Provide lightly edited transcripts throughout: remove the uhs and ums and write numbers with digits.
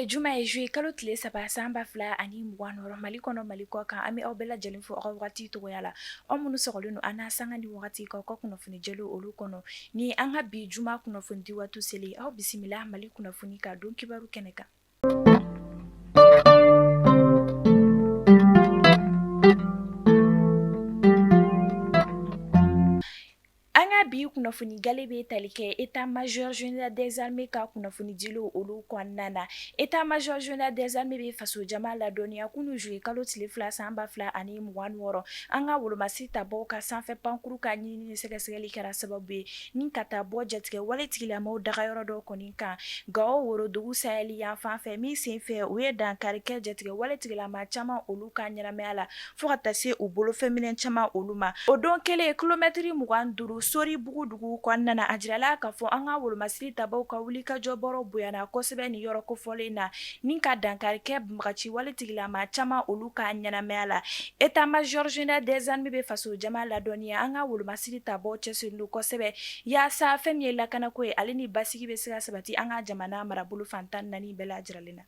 juma ye juillet kalo tile 3 san 2026, Mali kɔnɔ Mali kɔ kan, an bɛ aw bɛɛ lajɛlen fo aw ka wagati cogoya la, aw minnu sɔgɔlen don an na sanga ni wagati k'aw ka kunnafoni jɛlenw olu kɔnɔ. Ni an ka bi juma kunnafoni di waati selen, aw bisimila Mali kunnafoni ka don kibaru kɛnɛ kan. An ka bi kunnafoni gale bɛ tali kɛ état major général des armées ka kunnafoni dilenw olu kɔnɔna na. État major général des armées bɛ faso jama ladɔnniya kunun juillet kalo tile 2 san 2026, an ka wolomasiri tabaw ka sanfɛ pankuru ka ɲinini ni sɛgɛsɛgɛli kɛra sababu ye ni ka taa bɔ jatigɛ wale tigilamaw dagayɔrɔ dɔ kɔni kan Gawo worodugu sahɛli yanfan fɛ, min senfɛ u ye dankari kɛ jatigɛ wale tigilama caman olu ka ɲɛnamaya la fo ka taa se u bolofɛnminɛ caman olu ma. O don kelen kilomɛtiri 25 Soribugu dugu kɔnɔna na, a jirala k'a fɔ an ka wolomasiri tabaw ka wulikajɔ bɔrɔ bonyana kosɛbɛ nin yɔrɔ kofɔlen na ni ka dankari kɛ banbagaci wale tigilama caman olu ka ɲɛnamaya la. État major général des armées bɛ faso jama ladɔnniya an ka wolomasiri tabaw cɛsirilen don kosɛbɛ yaasa fɛn min ye lakanako ye ale ni basigi bɛ se ka sabati an ka jamana marabolo fan 14 bɛɛ lajɛlen na.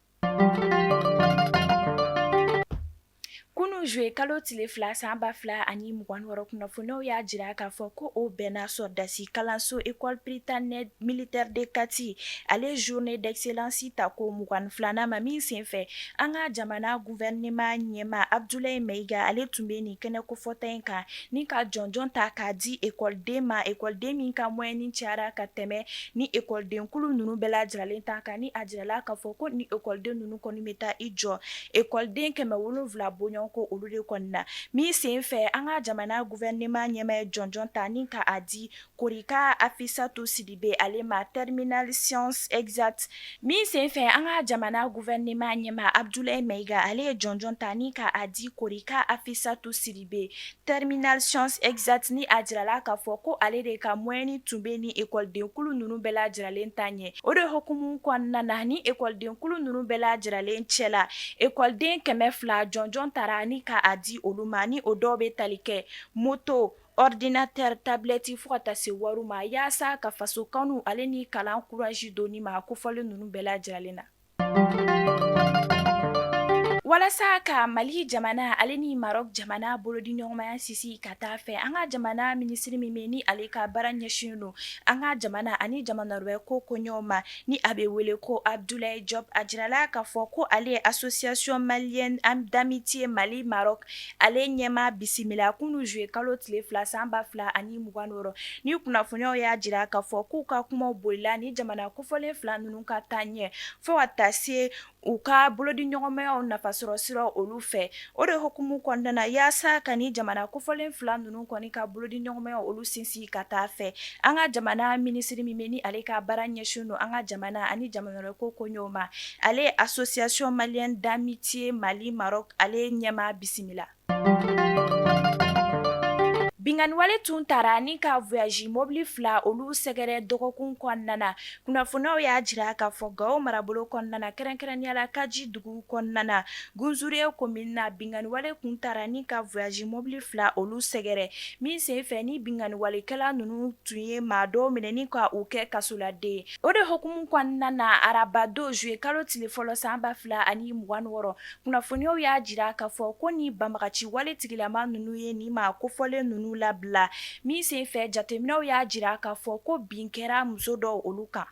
Kunun juillet kalo tile 2 san 2026, kunnafoniyaw y'a jira k'a fɔ ko o bɛnna sɔrɔdasi kalanso école prytanée militaire de Kati ale journée d'excellence tako 22nan ma, min senfɛ an ka jamana gouvernement ɲɛmaa Abdoulaye Maïga ale tun bɛ nin kɛnɛ kofɔta in kan ni ka jɔnjɔn ta k'a di ekɔliden ma, ekɔliden min ka moyenne cayara ka tɛmɛ ni ekɔliden kulu ninnu bɛɛ lajɛlen ta kan, ni a jirala k'a fɔ ko ni ekɔliden ninnu kɔni bɛ taa i jɔ ekɔliden 700 bɔɲɔgɔnko olu de kɔni na, min senfɛ an ka jamana gouvernement ɲɛmaa ye jɔnjɔn ta ni ka a di Korika Afisatu Sidibe ale ma terminale sciences exactes, min senfɛ an ka jamana gouvernement ɲɛmaa Abdoulaye Maïga ale ye jɔnjɔn ta ni ka a di Korika Afisatu Sidibe terminale sciences exactes, ni a jirala k'a fɔ ko ale de ka moyenne tun bɛ ni ekɔliden kulu ninnu bɛɛ lajɛlen ta ɲɛ. O de hukumu kɔnɔna na, ni ekɔliden kulu ninnu bɛɛ lajɛlen cɛla, ekɔliden 200 jɔnjɔn tara ni ka a di olu ma, ni o dɔw bɛ tali kɛ moto, ordinateur, tablette fo ka taa se wariw ma, yaasa ka faso kanu ale ni kalan courage don ni maa kofɔlen ninnu bɛɛ lajɛlen na. Walasa ka Mali jamana ale ni Maroc jamana bolodiɲɔgɔnmaya sinsin ka taa fɛ, an ka jamana minisiri min bɛ ni ale ka baara ɲɛsinnen don an ka jamana ani jamana wɛrɛ ko koɲɛw ma, ni a bɛ wele ko Abdoulaye Diop, a jirala k'a fɔ ko ale ye association malienne d'amitié Mali Maroc ale ɲɛmaa bisimila kunun juillet kalo tile 2 san 2026. Ni kunnafoniyaw y'a jira k'a fɔ k'u ka kumaw bolila ni jamana kofɔlen fila ninnu ka taa ɲɛ fo ka taa se u ka bolodiɲɔgɔnmayaw nafasɔrɔ siraw olu fɛ. O de hukumu kɔnɔna na, yaasa ka ni jamana kofɔlen fila ninnu kɔni ka bolodiɲɔgɔnmayaw olu sinsin ka taa fɛ, an ka jamana minisiri min bɛ ni ale ka baara ɲɛsin don an ka jamana ani jamana wɛrɛ ko koɲɛw ma, ale association malienne d'amitié Mali Maroc ale ɲɛmaa bisimila. Binkanniwale tun tara ni ka voyage mobili fila olu sɛgɛrɛ dɔgɔkun kɔnɔna na. Kunnafoniyaw y'a jira k'a fɔ Gawo marabolo kɔnɔna na, kɛrɛnkɛrɛnnenya la Kaji dugu kɔnɔna na, Gunzure commune na, binkanniwale tun tara ni ka voyage mobili fila olu sɛgɛrɛ, min senfɛ ni binkanniwalekɛla ninnu tun ye maa dɔw minɛ ni ka u kɛ kasoladen. O de hukumu kɔnɔna na, arabadon juillet kalo tile fɔlɔ san 2026, kunnafoniyaw y'a jira k'a fɔ ko ni banbagaci wale tigilama ninnu ye nin maa kofɔlen ninnu labila, min senfɛ jateminɛw y'a jira k'a fɔ ko bin kɛra muso dɔw olu kan.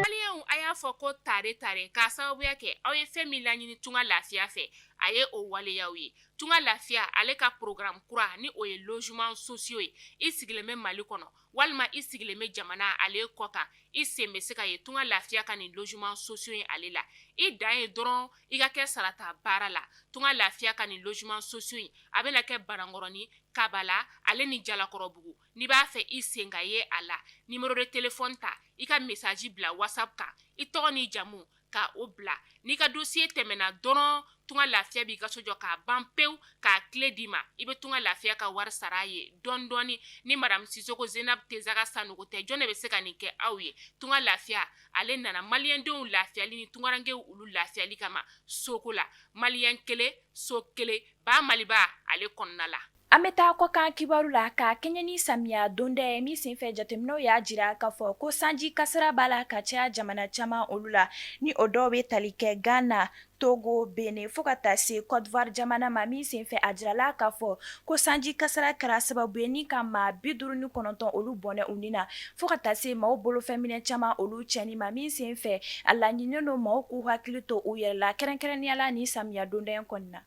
Maliyɛnw, a y'a fɔ ko tare tare k'a sababuya kɛ aw ye fɛn min laɲini Tunga Lafiya fɛ, a ye o waleyaw ye. Tunga Lafiya ale ka programme kura ni o ye logement sociaux ye, i sigilen bɛ Mali kɔnɔ walima i sigilen bɛ jamana ale kɔ kan, i sen bɛ se ka ye Tunga Lafiya ka nin logement sociaux ye ale la. I dan ye dɔrɔn i ka kɛ sarata baara la. Tunga Lafiya ka nin logement sociaux in a bɛna kɛ Banankɔrɔni, Kabala ale ni Jalakɔrɔbugu. N'i b'a fɛ i sen ka ye a la, numéro de téléphone ta, i ka message bila WhatsApp kan, i tɔgɔ n'i jamu ka o bila. N'i ka dossier tɛmɛna dɔrɔn, Tunga Lafiya b'i ka so jɔ k'a ban pewu k'a clé d'i ma. I bɛ Tunga Lafiya ka wari sara a ye dɔɔni dɔɔni. Ni madame Sisoko Zenab Tezaga Sanogo tɛ, jɔn de bɛ se ka nin kɛ aw ye? Tunga Lafiya ale nana maliyɛndenw lafiyali ni tungarankew olu lafiyali kama soko la. Maliyɛn kelen, so kelen, ba Maliba ale kɔnɔna la. An bɛ taa kɔkan kibaru la ka kɛɲɛ ni samiya donda ye min senfɛ jateminɛw y'a jira k'a fɔ ko sanji kasara b'a la ka caya jamana caman olu la, ni o dɔw bɛ tali kɛ Ghana, Togo, Benin fo ka taa se Côte d'Ivoire jamana ma min senfɛ a jirala k'a fɔ ko sanji kasara kɛra sababu ye ni ka maa 59 olu bɔnɛ u ni na, fo ka taa se maaw bolofɛnminɛ caman olu cɛnni ma min senfɛ a laɲininen don maaw k'u hakili to u yɛrɛ la kɛrɛnkɛrɛnnenya la nin samiya donda in kɔnɔna na.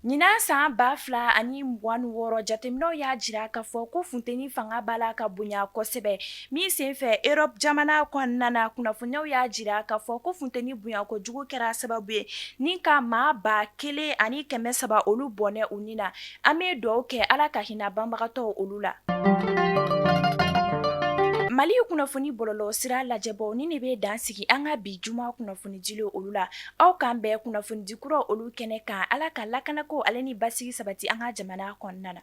Ɲinan san 2026 jateminɛw y'a jira k'a fɔ ko funteni fanga b'a la ka bonya kosɛbɛ min senfɛ Europe jamana kɔnɔna na kunnafoniyaw y'a jira k'a fɔ ko funteni bonya kojugu kɛra sababu ye ni ka maa 1300 olu bɔnɛ u ni na. An bɛ dugawu kɛ Ala ka hinɛ banbagatɔw olu la. Mali kunnafoni bɔlɔlɔ sira lajɛbaw nin de bɛ dan sigi an ka bi juma kunnafonidi olu la. Aw k'an bɛn kunnafonidi kura olu kɛnɛ kan. Ala ka lakanako ale ni basigi sabati an ka jamana kɔnɔna na.